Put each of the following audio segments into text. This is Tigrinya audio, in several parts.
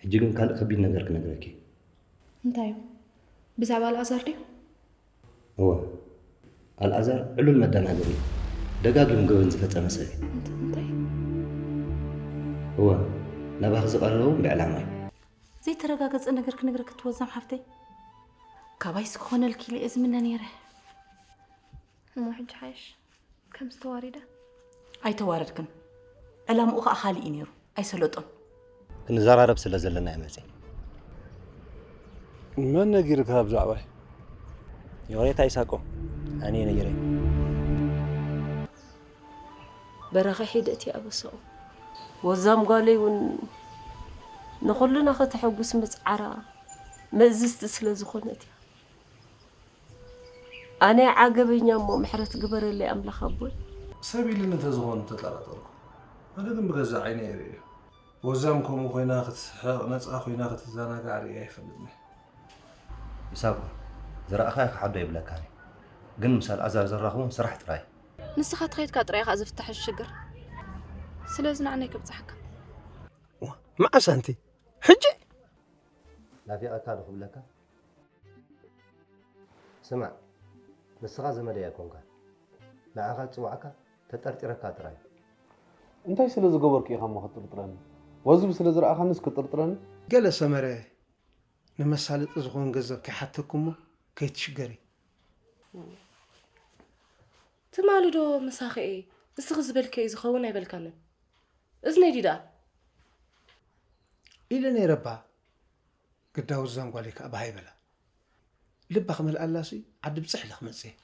ሕጂ ግን ካልእ ከቢድ ነገር ክነግረኪ። እንታይ እዩ? ብዛዕባ ኣልኣዛር ድዩ? እወ፣ ኣልኣዛር ዕሉል መደናገሪ እዩ። ደጋጊሙ ገበን ዝፈጸመ ሰብ እዩ። እንተ-፣ እንታይ? እወ፣ ናባኺ ዝቐረበ እውን ብዕላማ እዩ። ዘይተረጋገጸ ነገር ክነግረኪ ትወዛም ሓፍተይ። ካባይስ ክኾነልኪ ኢለ እየ ዝምነ ነይረ። እሞ ሕጂ ሓይሽ ከም ዝተዋሪደ? ኣይተዋረድክን። ዕላምኡ ኸኣ ካልእ እዩ ነይሩ። ኣይሰለጦን። ክንዘራረብ ስለ ዘለና እየ መጺእ። መን ነጊርካ ብዛዕባይ? ዮሬታ ይሳቆ። ኣነ እየ ነጊረይ። በረኻ ሒደት እያ በሰቑ። ወዛም ጓለይ እውን ንኹልና ከተሐጉስ ምጽዓራ መእዝዝቲ ስለ ዝኾነት እያ። ኣነ ዓገበኛ እሞ ምሕረት ግበረለይ ኣምላኽ ኣቦይ። ሰብ ኢሉኒ እንተዝኾን ተጠራጠርኩ። ኣነ ግን ብገዛእ ዓይነ እየ ርእየ። ወዛም ከምኡ ኮይና ክትስሕቕ፣ ነጻ ኮይና ክትዘናጋዕ ርእየ ኣይፈልጥን እየ። ይሳቆ፣ ዝረኣኻዮ ክሓዶ የብለካን እዩ። ግን ምስ ኣልኣዛር ዘራኽቦም ስራሕ ጥራይ። ንስኻ ተኸይድካ ጥራይ ኢኻ ዝፍታሕ እዚ ሽግር። ስለዚ ንዓና ኣይከብጽሓካ። ዋ፣ መዓስ ኣንቲ? ሕጂ? ናፊቐካ ዶ ክብለካ? ስማዕ፣ ንስኻ ዘመደይ ኣይኮንካን። ንዓኻ ዝጽዋዕካ ተጠርጢረካ ጥራይ። እንታይ ስለ ዝገበርኩ ኢኻ እሞ ክትጥርጥረኒ? ወዝቢ ስለ ዝረኣኻንስ ክትጥርጥረኒ? ገለ ሰመረ፣ ንመሳለጢ ዝኸውን ገንዘብ ከይሓተኩ እሞ ከይትሽገሪ። ትማሊ ዶ ምሳኺ እየ፣ ንስኺ ዝበልክዮ እዩ ዝኸውን ኣይበልካንን። እዝነይ ድዩ ደኣ? ኢለ ነይረ እባ፣ ግዳ ወዛም ጓለይ ከኣ ባህ ኣይበላ። ልባ ክመልኣላሲ ዓዲ ብጽሕ ኢለ ክመጽእ እየ።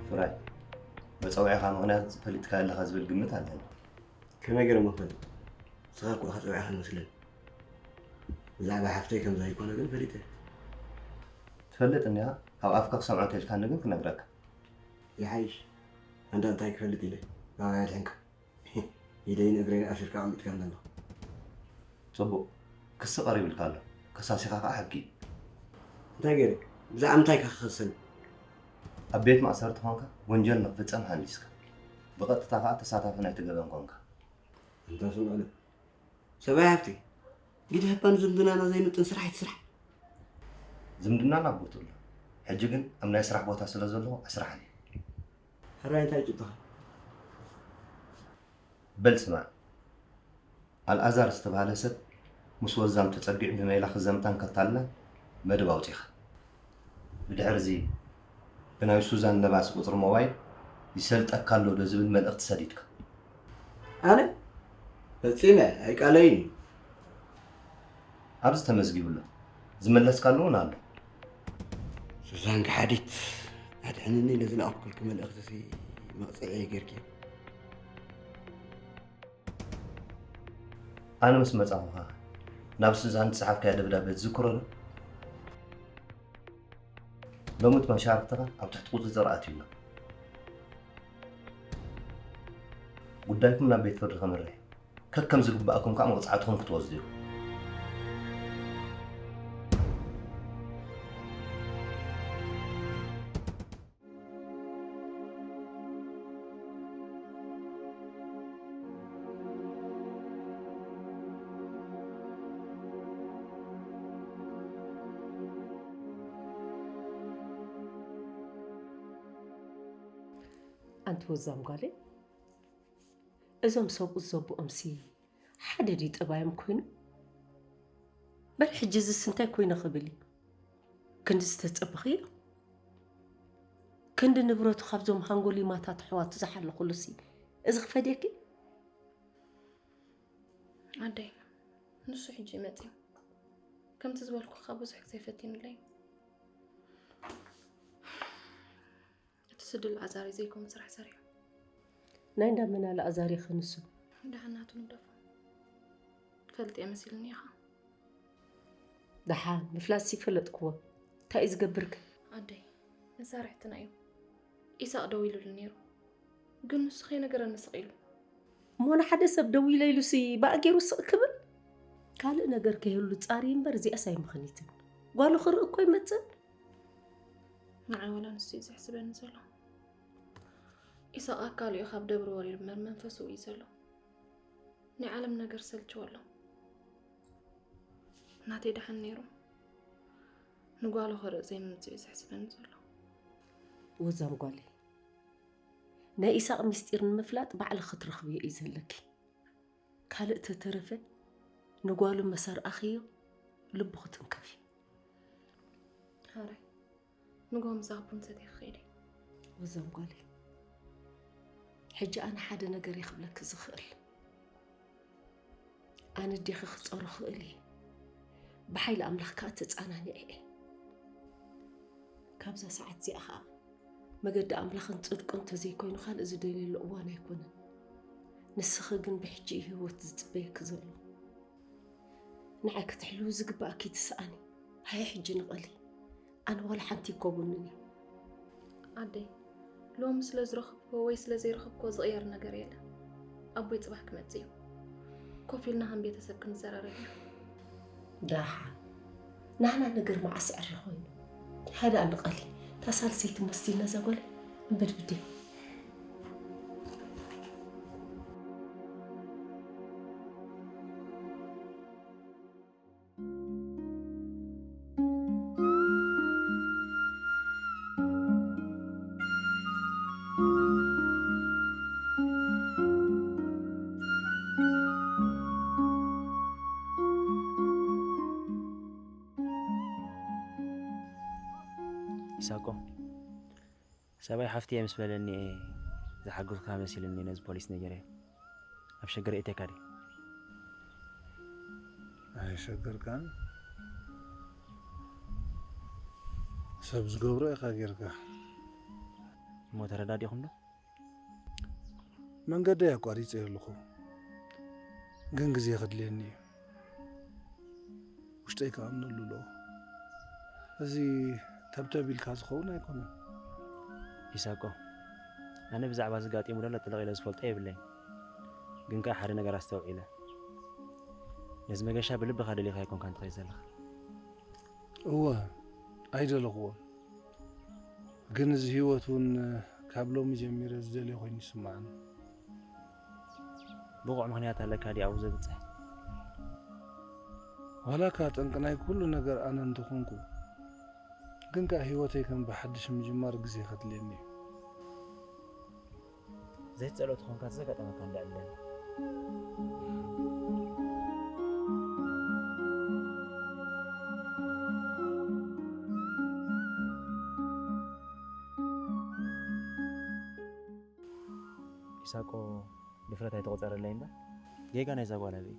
ፍራይ፣ መጸውዒኻ ምኽንያት ፈሊጥካዮ ኣለኻ ዝብል ግምት ኣለኒ። ከመይ ገይረ እሞ ክፈልጥ? ንስኻ እኮ ኢኻ ጸዊዕካኒ መስለኒ። ብዛዕባ ሓፍተይ ከም ዘይኮነ ግን ፈሊጠ። ትፈልጥ እንዲኻ፣ ካብ ኣፍካ ክሰምዖ እንተልካኒ ግን ክነግረካ። ይሓይሽ። ኣንታ እንታይ ክፈልጥ ኢለ? ናባይ ኣድሕንካ። ኢደይን እግረይን ኣሲርካ ኣቐሚጥካኒ ኣለኻ። ጽቡቕ። ክሲ ቀሪብልካ ኣሎ። ከሳሲኻ ከኣ ሕጊ እዩ። እንታይ ገይረ? ብዛዕባ ምንታይ ኢኻ ክኸሰኒ? ኣብ ቤት ማእሰርቲ ኾንካ ወንጀል ንኽፍጸም ሃንዲስካ። ብቐጥታ ከኣ ተሳታፊ ናይቲ ገበን ኮንካ። ኣንታ ስምዕሉ። ሰብኣይ ሃብተይ፣ ግድፈካ ንዝምድናና ዘይምጥን ስራሕ ኣይትስራሕ። ዝምድናና ኣብ ቦትኡ ኣሎ። ሕጂ ግን ኣብ ናይ ስራሕ ቦታ ስለ ዘለኹ ኣስርሓኒ። ሕራይ እንታይ ጭብጥኻ? በል ስማዕ፣ ኣልኣዛር ዝተባህለ ሰብ ምስ ወዛም ተጸጊዑ ብሜላ ክዘምታን ከታልላን መደብ ኣውጺኻ። ብድሕርዚ ብናይ ሱዛን ለባስ ቁጽሪ ሞባይል ይሰልጠካ ኣሎ ዶ ዝብል መልእኽቲ ሰዲድካ። ኣነ ፈጺመ ኣይቃለይን እዩ። ኣብዚ ተመዝጊቡ ኣሎ። ዝመለስካሉ እውን ኣሎ። ሱዛን ከሓዲት፣ ኣድሕንኒ፣ ነዚ ለኣኽኩልኪ መልእኽቲ ሲ መቕጽዒ ገይርኪ። ኣነ ምስ መጻኹ ኸኣ ናብ ሱዛን ዝጸሓፍካዮ ደብዳቤ ትዝክሮ ዶ? ሎሚ እቲ መሻርኽትኻ ኣብ ትሕቲ ቁጽጽር ኣትዩ ኣሎ። ጉዳይኩም ናብ ቤት ፍርዲ ከምርሕ፣ ከከም ዝግባኣኩም ከኣ መቕጻዕትኹም ክትወስዱ ኢኹም። ኣንቲ ወዛም ጓለይ፣ እዞም ሰብኡት ዘቦኦምሲ ሓደ ድዩ ጠባዮም ኮይኑ? በል ሕጂ እዝስ እንታይ ኮይነ ክብል እዩ? ክንዲ ዝተጸበኽዮ? ክንዲ ንብረቱ ካብዞም ሃንጎሊማታት ኣሕዋቱ ዝሓለኹሉሲ እዚ ክፈድየኪ? ኣደይ፣ ንሱ ሕጂ ይመጽእ እዩ። ከምቲ ዝበልኩኻ ብዙሕ ግዜ ፈቲኑለይ። እቲ ስዲ ኣልኣዛር እዩ ዘይኮን ስራሕ ሰሪሑ። ናይ እንዳ መን ኣልኣዛር ኢኺ ንሱ? ደሓን ናቱ ንግደፎ። ትፈልጥ እየ መሲልኒ ኢኻ። ደሓን ምፍላጥሲ ፈለጥክዎ። እንታይ እዩ ዝገብርክ? ኣደይ፣ መሳርሕትና እዩ። ኢሳቕ ደዊሉሉ ነይሩ። ግን ንሱ ከይነገረኒ ስቕ ኢሉ። እሞ ንሓደ ሰብ ደዊለ ኢሉሲ ብኣ ገይሩ ስቕ ክብል? ካልእ ነገር ከይህሉ ጻሪ እምበር እዚኣስ ኣይምኽኒትን። ጓሉ ክርኢ እኮ ይመጽእ። ንዓይ ዋላ ንሱ እዩ ዘሕስበኒ ዘሎ። ኢሳቕ ኣካሉ እዩ ካብ ደብሪ ወሪዱ እምበር መንፈሱ እዩ ዘሎ። ናይ ዓለም ነገር ሰልችዎ ኣሎ። ናተይ ደሓን ነይሩ። ንጓሉ ክርኢ ዘይምምጽእ እዩ ዘሕስበኒ ዘሎ። ወዛም ጓለይ፣ ናይ ኢሳቕ ምስጢር ንምፍላጥ ባዕልኺ ክትረኽብዮ እዩ ዘለኪ። ካልእ ተተረፈ ንጓሉ መስ ኣርኣኽዮ ልቡ ክትንከፍ እዩ። ሓራይ፣ ንግሆ ምሳኺ ቡን ሰትየ ክኸይድ እየ። ወዛም ጓለይ፣ ሕጂ ኣነ ሓደ ነገር እየ ክብለኪ ዝኽእል። ኣነ ኣዴኺ ክጸሮ ክእል እየ። ብሓይሊ ኣምላኽ ከኣ ተጻናኒዐ እየ። ካብዛ ሰዓት እዚኣ ኸኣ መገዲ ኣምላኽን ጽድቁን እንተዘይኮይኑ ካልእ ዝደልየሉ እዋን ኣይኮነን። ንስኺ ግን ብሕጂ እዩ ህይወት ዝጽበየኪ ዘሎ። ንዓይ ክትሕልዊ ዝግባእኪ ትስኣኒ። ሃየ ሕጂ ንቐሊ። ኣነ ዋላ ሓንቲ ይኮውንን እዩ። ኣደይ፣ ሎሚ ስለ ዝረኸብክዎ ወይ ስለ ዘይረኸብክዎ ዝቕየር ነገር የለን። ኣቦይ ጽባሕ ክመጽእ እዩ። ኮፍ ኢልና ከም ቤተሰብ ክንዘራረብ ኢና። ደሓን። ናህና ነገር መዓስ ዕረ ኮይኑ? ሃዳ ንቐሊ። እታ ሳልሰይቲ መስቲና እዛ ጓል እንበድብዴ። ይሳቆ፣ ሰብኣይ ሓፍቲ እየ ምስ በለኒ እየ ዝሓግዙካ መሲሉኒ ነዚ ፖሊስ ነጊረዮ። ኣብ ሸገር እተካ ድዩ? ኣይሸገርካን። ሰብ ዝገብሮ ኢኻ ጌርካ። እሞ ተረዳዲኹም ዶ? መንገደይ ኣቋሪጸ ኣለኹ። ግን ግዜ ክድልየኒ እዩ። ውሽጠይ ክኣምነሉ ኣለዎ። እዚ ተብተብ ኢልካ ዝኸውን ኣይኮነን። ይሳቆ፣ ኣነ ብዛዕባ እዚ ጋጢሙ ዘሎ ጥልቕ ኢለ ዝፈልጦ የብለይን። ግን ከኣ ሓደ ነገር ኣስተውዒለ። ነዚ መገሻ ብልብኻ ደሊኻ ኣይኮንካን ትኸይድ ዘለኻ። እወ፣ ኣይደለኽዎን። ግን እዚ ህይወት እውን ካብ ሎሚ ጀሚረ ዝደልዮ ኮይኑ ይስምዓኒ። ብቑዕ ምኽንያት ኣለካ ድዩ ኣብኡ ዘብጽሕ? ዋላ እካ ጠንቂ ናይ ኩሉ ነገር ኣነ እንተኾንኩ፣ ግን ከኣ ህይወተይ ከም ብሓድሽ ምጅማር ግዜ ከድልየኒ እዩ። ዘይትጸልኦ ተኾንካ እቲ ዘጋጠመካ እንዳ ዕድል። ኢሳቆ፣ ድፍረት ኣይትቑጸረለይ እምበር፣ ጌጋ ናይዛ ጓል ኣበይ እዩ?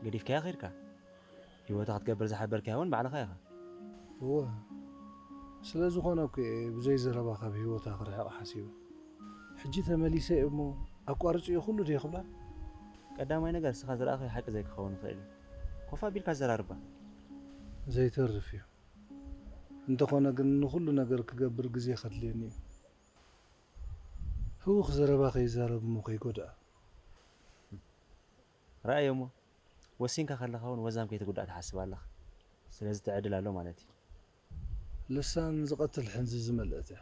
ገዲፍካያ ኸይድካ። ህይወታ ክትገብር ዝሓበርካያ እውን ባዕልኻ ኢኻ። እወ፣ ስለ ዝኾነ እኮ እየ ብዘይ ዘረባ ካብ ህይወታ ክርሕቕ ሓሲበ። ሕጂ ተመሊሰ እየ እሞ ኣቋርጽዮ ኩሉ ድየ ክብላ? ቀዳማይ ነገር እስኻ ዝረኣኻዮ ሓቂ ዘይክኸውን ይኽእል እዩ። ኮፍ ኣቢልካ ኣዘራርባ። ዘይተርፍ እዩ። እንተኾነ ግን ንኹሉ ነገር ክገብር ግዜ ከድልየኒ እዩ። ህውኽ ዘረባ ከይዛረብ እሞ ከይጎድኣ። ረኣዮ እሞ፣ ወሲንካ ከለኻ እውን ወዛም ከይትጉዳእ ትሓስብ ኣለኻ። ስለዚ እቲ ዕድል ኣሎ ማለት እዩ። ልሳን ዝቐትል ሕንዚ ዝመልአት እያ።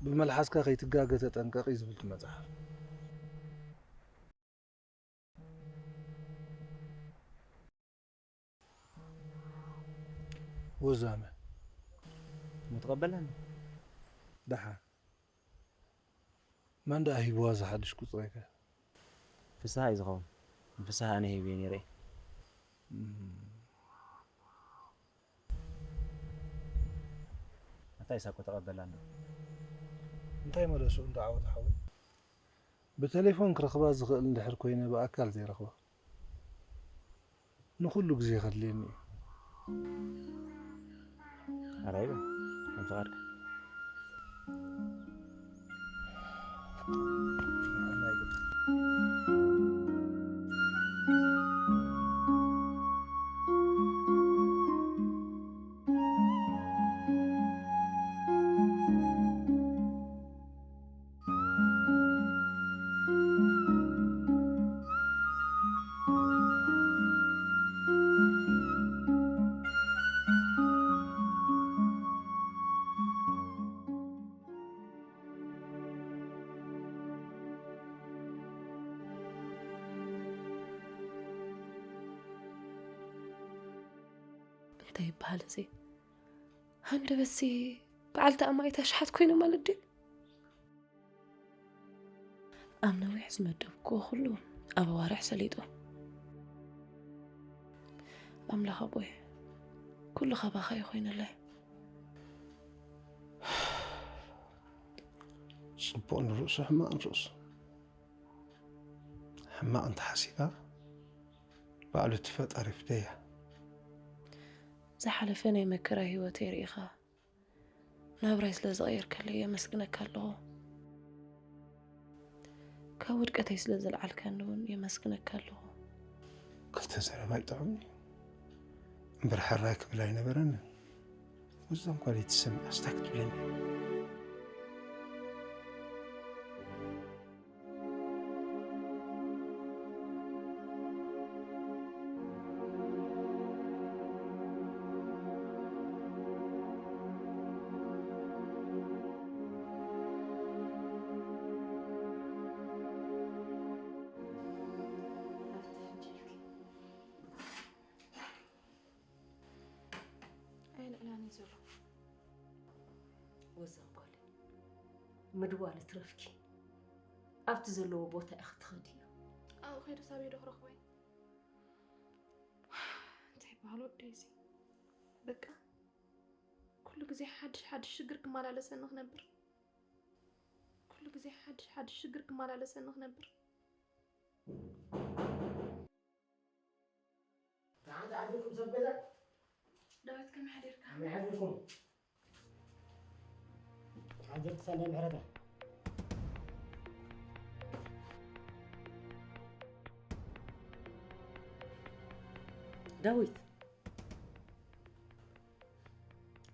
ብመልሓስካ ከይትጋገ ተጠንቀቕ እዩ ዝብል እቲ መጽሓፍ። ወዛመ። እሞ ተቐበለኒ። ደሓን። መን ደኣ ሂብዋ ዝሓድሽ ቁጽረይከ? ፍስሃ እዩ ዝኸውን። ንፍስሃ ኣነ ሂብዮ ነይረ። ኣታ ኢሳኮ ተቐበላ እንዶ። እንታይ መለሱ እንዶ ዓወት ሓወይ? ብቴሌፎን ክረኽባ ዝኽእል እንድሕር ኮይነ ብኣካል ዘይረኽባ። ንኹሉ ግዜ ከድልየኒ እዩ። ኣራይ በል ከም ፍቓድካ። እንታይ ይበሃል እዚ? ሃንደበትሲ በዓልቲ ኣማኢት ኣሽሓት ኮይነ ማለት ድዩ? ኣብ ነዊሕ ዝመደብክዎ ኩሉ ኣብ ኣዋርሕ ሰሊጡ። ኣምላኽ ኣቦይ፣ ኩሉ ካባኻ ይኾይነለይ። ጽቡቕ ንርእሱ ሕማቕ ንርእሱ። ሕማቕ እንተሓሲባ ባዕሉ እቲ ፈጣሪ ፍደያ። ዝሓለፈ ናይ መከራ ህይወተይ ርኢኻ ናብራይ ስለ ዝቐየርካለይ የመስግነካ ኣለኹ። ካብ ውድቀተይ ስለ ዘልዓልካኒ እውን የመስግነካ ኣለኹ። ክልተ ዘረባ ይጥዑምኒ እምበር ሕራይ ክብል ኣይነበረንን። ወዛም ጓል ትሰምዕ ኣስታ ክትብለኒ። ኣየልዕላኒ ዘሎ ወዛም ጓለይ፣ ምድዋል እትረፍኪ ኣብቲ ዘለዎ ቦታ ኢኺ ትኸዲ። ኣብኡ ከይደ ሳበይ ዶ ክረኽቦ እዩ? እንታይ ይበሃል ወደይ እዚ? በቃ ኩሉ ግዜ ሓድሽ ሓድሽ ሽግር ክመላለሰኒ ክነብር፣ ኩሉ ግዜ ሓድሽ ሓድሽ ሽግር ክመላለሰኒ ክነብር። ደሓን ሓዲርኩም ሰብ ገዛ? ዳዊት ከመይ ሓዲርካ? ከመይ ሓዲርኩም? ሓዲርኪ ሰናይ ምሕረታ? ዳዊት፣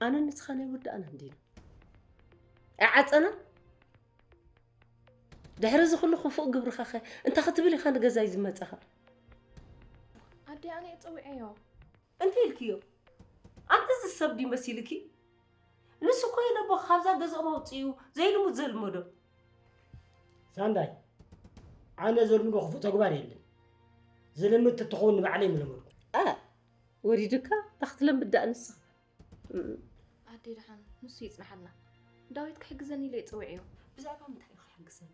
ኣነ ንስኻ ናይ ወዳእና እንዲና ኣይዓጸናን? ድሕሪ እዚ ኩሉ ክፉእ ግብርኻኸ እንታይ ክትብል ኢኻ ንገዛይ ዝመጻኻ? ኣደ ኣነ እየ ጸዊዐዮ። እንታይ ኢልክዮ? ኣንቲ እዚ ሰብ ድዩ መሲልኪ? ንሱ እኮ እዩ ነቦ ካብዛ ገዝኦም ኣውፅኡ ዘይልሙድ ዘልመዶ። ሳንዳይ፣ ኣነ ዘልምዶ ክፉእ ተግባር የለን። ዝልምድ ትትኸውን ንባዕለይ ምለመድኩ። ኣ ወሪድካ ታኽትለምድ ዳኣ ንስኻ። እም፣ ኣደይ ደሓን ንሱ ይጽንሓልና። ዳዊት ክሕግዘኒ ኢለ እየ ጸዊዐዮ። ብዛዕባ ምንታይ እዩ ክሕግዘኒ?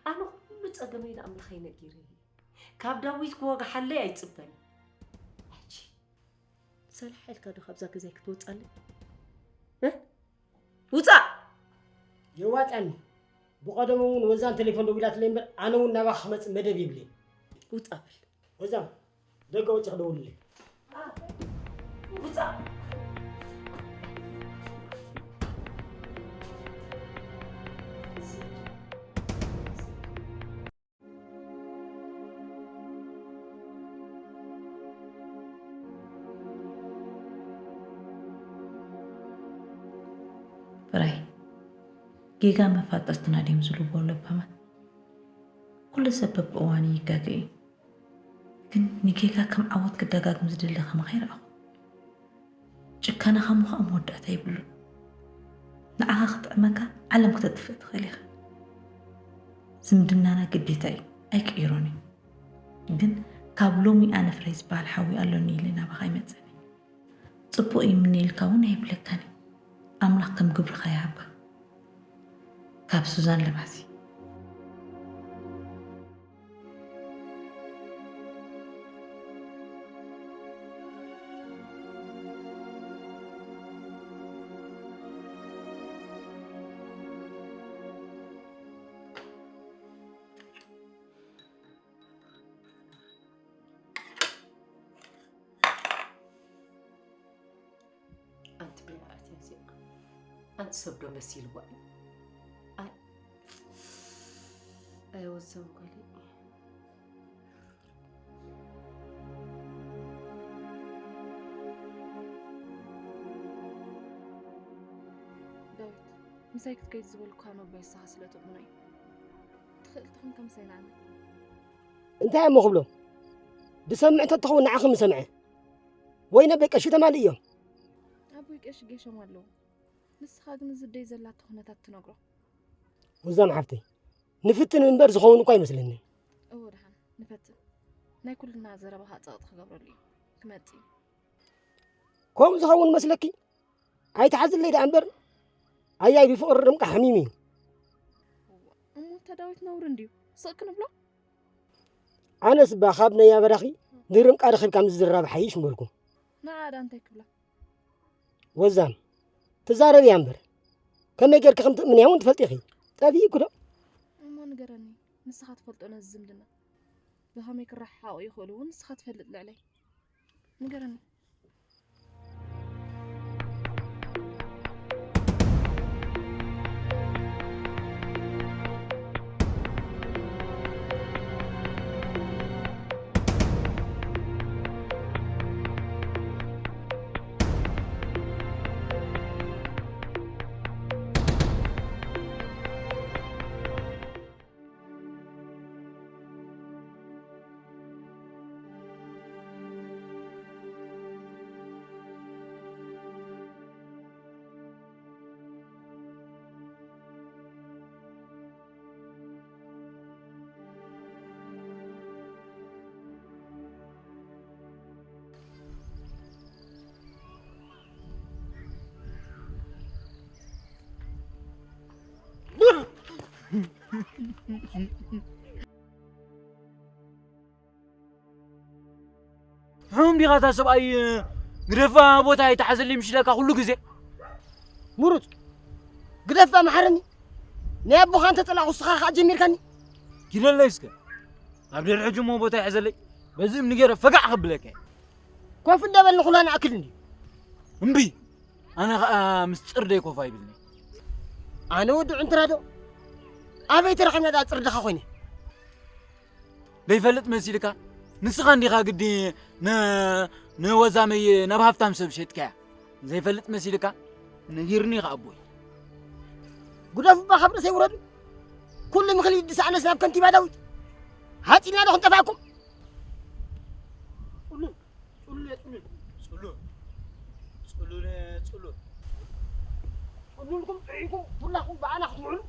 ኣነ ኩሉ ጸገመይ ንኣምላኸይ ነጊረ እየ። ካብ ዳዊት ክወግሓለይ ኣይጽበን። ሕጂ ሰላሕ ኢልካ ዶ ካብዛ ገዛይ ክትወጻለይ? እ? ውጻእ! የዋጣኒ። ብቐደሙ እውን ወዛን ቴሌፎን ደዊላትለይ እምበር ኣነ እውን ናባኻ ክመጽእ መደብ የብለይን። ውጻእ በል። ወዛም ደገ ወጺ ክደውልለይ። ውጻእ! ፍራይ፣ ጌጋ መፋጠርትና ድዮም ዝልዎ ለባማት? ኩሉ ሰብ በብእዋኑ ይጋገ እዩ። ግን ንጌጋ ከም ዓወት ክደጋግም ዝደሊ ከማኻ ኣይረኣኹ። ጭካነኻ እሞ ኸኣ መወዳእታ የብሉን። ንዓኻ ክጥዕመካ ዓለም ክተጥፍእ ትኽእል ኢኻ። ዝምድናና ግዴታ እዩ፣ ኣይቅይሮን እዩ። ግን ካብ ሎሚ ኣነ ፍራይ ዝበሃል ሓዊ ኣሎኒ ኢለ ናባኻ ኣይመጽእን እየ። ጽቡቕ ይምነየልካ እውን ኣይብለካን እየ። ኣምላኽ ከም ግብርኻ ይሃብካ። ካብ ሱዛን ለባሲ። ትሰብዶ መሲልዋ እዩ። ኣይ፣ ኣይ ወዛም ጓለይ። ዳዊት፣ ምሳይ ክትከይድ ዝበልኩኻ ነቦይ ንስኻ ስለ ትእምኖ እዩ። ትኽእል ተኾንካ ምሳይ ንዓኒ። እንታይ እሞ ክብሎ? ዝሰምዕ ተትኸውን ንዓኺ ምሰምዐ። ወይ ነቦይ ቀሺ ተማልእ እዮም። ኣቦይ ቀሺ ጌሾም ኣለዉ። ንስኻ ግን እዚ ደይ ዘላቶ ኩነታት ትነግሮ። ወዛም ሓፍተይ፣ ንፍትን እምበር ዝኸውን እኳ ኣይመስለኒ። እወ ደሓን፣ ንፈትን። ናይ ኩልና ዘረባኻ ጸቕጢ ክገብረሉ እዩ። ክመጽእ እዩ። ከምኡ ዝኸውን መስለኪ? ኣይትሓዝለይ ደኣ እምበር፣ ኣያይ ብፍቕሪ ርምቃ ሓሚሙ እዩ። እሞ እንተ ዳዊት ነውሪ እንድዩ፣ ስቕ ክንብሎ? ኣነስ እባ ካብ ናይ ኣበራኺ ንርምቃ ረኺብካ ምዝራብ ሓይሽ ምበልኩ። ንዓ ደኣ እንታይ ክብላ? ወዛም፣ ትዛረብ እያ እምበር፣ ከመይ ጌርኪ ከም ትእምንያ እውን ትፈልጢ ኢኺ። ጠፊእኩ ዶ? እሞ ንገረኒ፣ ንስኻ ትፈልጦ ነዚ ዝምድና። ብኸመይ ክረሓሓቑ ይኽእሉ እውን ንስኻ ትፈልጥ ልዕለይ። ንገረኒ። ሕሙም ዲኻ እታ ሰብኣይ? ግደፋ፣ ቦታ ኣይተሓዘለይ ምሽ ኢለካ ኩሉ ግዜ። ምሩፅ፣ ግደፋ፣ መሓረኒ። ናይ ኣቦኻ እንተፀላእኩ ንስኻ ከዓ ጀሚርካኒ። ኪደለይ እስከ። ኣብ ድሕሪ ሕጂ እሞ ቦታ ይሕዘለይ። በዚ እምኒ ገይረ ፈጋዕ ከብለካ እየ። ኮፍ እንዳበል ንኹላ ንኣክል እንድዩ። እምቢ። ኣነ ከዓ ምስጢር ደይ ኮፍ ኣይብልኒ። ኣነ ወዲ ዕንትራ ዶ? ኣበይ ተረኺብና ደኣ ፅርድኻ ኮይነ? ዘይፈልጥ መሲልካ? ንስኻ እንዲኻ ግዲ ን-፣ ንወዛመይ ናብ ሃብታም ሰብ ሸጥካያ። ዘይፈልጥ መሲልካ? ነጊርኒ ከኣ ኣቦይ። ጉደፉ እባ ካብ ርእሰይ ውረዱ። ኩሉ ምኽሊ ድሰኣነስ ናብ ከንቲባ ዳዊት። ሃጺልና ዶ ክንጠፋእኩም? ጽሉል፣ ጽሉል፣ ጽሉል። ጽሉል፣ ጽሉል። ጽሉልኩም ጥዒኩም ኩላኹም ብኣና ክትውዕሉ።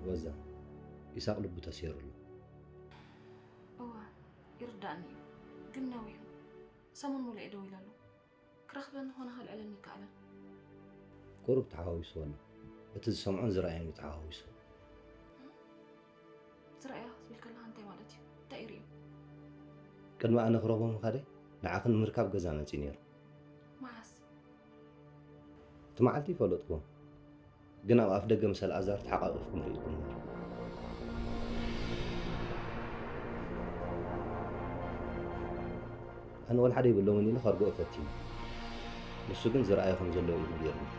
ወዛ፣ ኢሳቕ ልቡ ተሰይሩ ኣሎ። እወ፣ ይርዳእኒ እዩ። ግን ነዊሑ። ሰሙን ሙሉእ እየ ደዊለሉ። ክረኽበኒ ኾነ ከልዕለኒ ይከኣለን። ቁሩብ ተሓዋዊስዎ ኣሎ። እቲ ዝሰምዖን ዝረኣዮን እዩ ተሓዋዊስዎ። ዝረኣያ ክትብል ከለኻ እንታይ ማለት እዩ? እንታይ እዩ ርእዩ? ቅድሚ ኣነ ክረኽቦ ምኻደይ ንዓኺ ንምርካብ ገዛ መጺኡ ነይሩ። መዓስ? እቲ መዓልቲ ይፈለጥኩዎ። ግን ኣብ ኣፍ ደገ ምስ ኣልኣዛር ተሓቋቒፍኩም ርኢኩም ነይሩ። ኣነ ወላ ሓደ ይብሎምን ኢለ ከርድኦ ፈቲነ። ንሱ ግን ዝረኣዮ ከም ዘሎ እዩ ነጊሩኒ።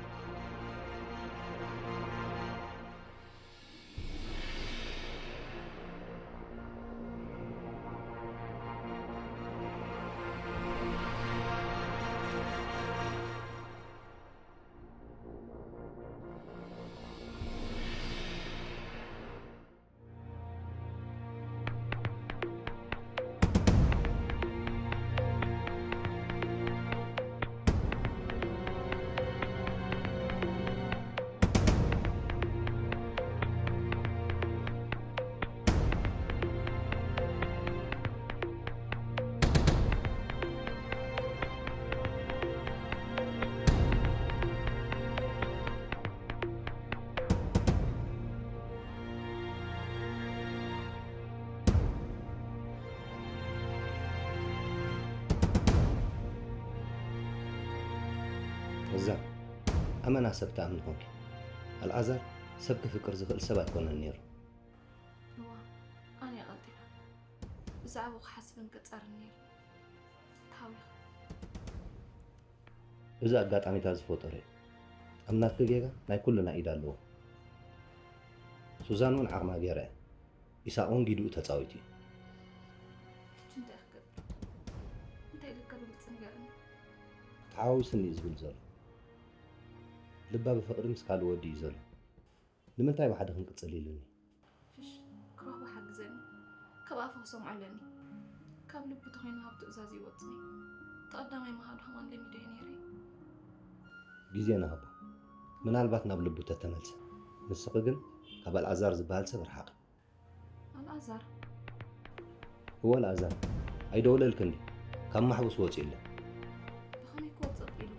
እዛ ኣመና ሰብ ትኣምኒ ኮንኪ። ኣልዓዛር ሰብ ክፍቅር ዝኽእል ሰብ ኣይኮነን ነይሩ። እዋ ኣነ እየ ቀልጢፈ ብዛዕባኡ ክሓስብን ክጻርን ነይሩ። ተሃዊኸ። እዚ ኣጋጣሚታት ዝፈጠረ እዩ። ኣብ ናትኪ ጌጋ ናይ ኩልና ኢድ ኣለዎ። ሱዛን እውን ዓቕማ ገይራ እያ። ኢሳቕ እውን ጊድኡ ተጻዊቱ እዩ። ሕጂ እንታይ ክገብር? እንታይ ኢልካ ብግልጺ ንገረኒ። ተሓዋዊስኒ እዩ ዝብል ዘሎ። ልባ ብፍቕሪ ምስ ካልእ ወዲ እዩ ዘሎ። ንምንታይ ብሓደ ክንቅጽል ኢሉኒ? ፍሽ ክረኽቦ ሓግዘኒ። ካብ ኣፉ ክሰምዖ ኣለኒ። ካብ ልቡ ተኾይኑ ሃብቱ እዛዝ ይወጽኒ። ተቐዳማይ ምኻዱ ከማን ለሚዶ እየ ነይረ። ግዜ ንሃቦ። ምናልባት ናብ ልቡ ተተመልሰ። ንስኺ ግን ካብ ኣልዓዛር ዝበሃል ሰብ ርሓቂ። ኣልዓዛር እወ ኣልዓዛር ኣይደወለልክን ድዩ? ካብ ማሕቡስ ወፂኡ ኣሎ። ብኸመይ ክወፅእ ክኢሉ?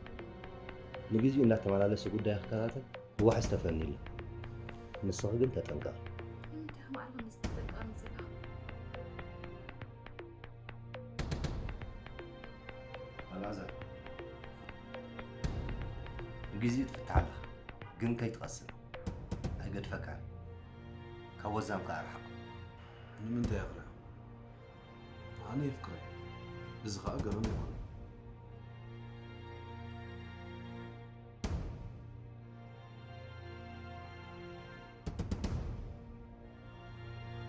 ንግዜኡ እንዳተመላለሰ ጉዳይ ክከታተል ክዋሕስ ተፈንዩ ኣሎ። ንስኺ ግን ተጠንቀቒ። ንምንታይ ከማዕረ ከምዚ ትጠንቀቐኒ ዘለኻ? ኣልዓዛር ብግዜኡ ትፍታሕ ኣለኻ፣ ግን ከይትቐስን። ኣይገድፈካን። ካብ ወዛም ከኣ ርሓቕ። ንምንታይ ኣኽርያ? ኣነ የፍቅረ። እዚ ኸኣ ገበን ኣይኮነን።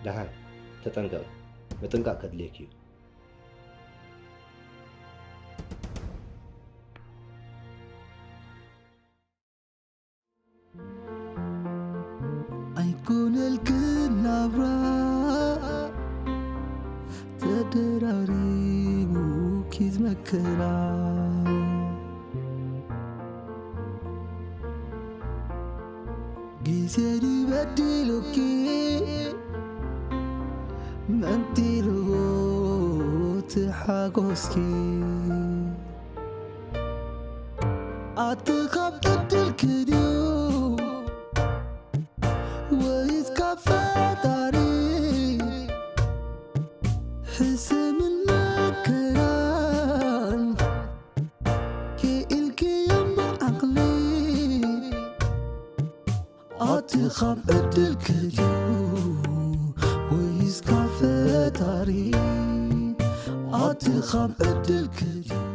ደሓን ተጠንቀቒ። ምጥንቃቕ ከድልየኪ እዩ። ኣይኮነልክን ናብራ ተደራሪቡ ኪድ መከራ ግዜ ድበድሉኪ መንጢርዎ ትሓጎስኪ ኣቲ ካብ ዕድልኪ ድዩ ወይስ ካብ ፈጣሪ ሕሰምን መከራን ክኢልኪ እሞ ዓቕሊ ኣቲ ካብ ዕድልኪ ድዩ ወይስ ካብ ፈጣሪ ኣቲ ካብ ዕድልኪ ድዩ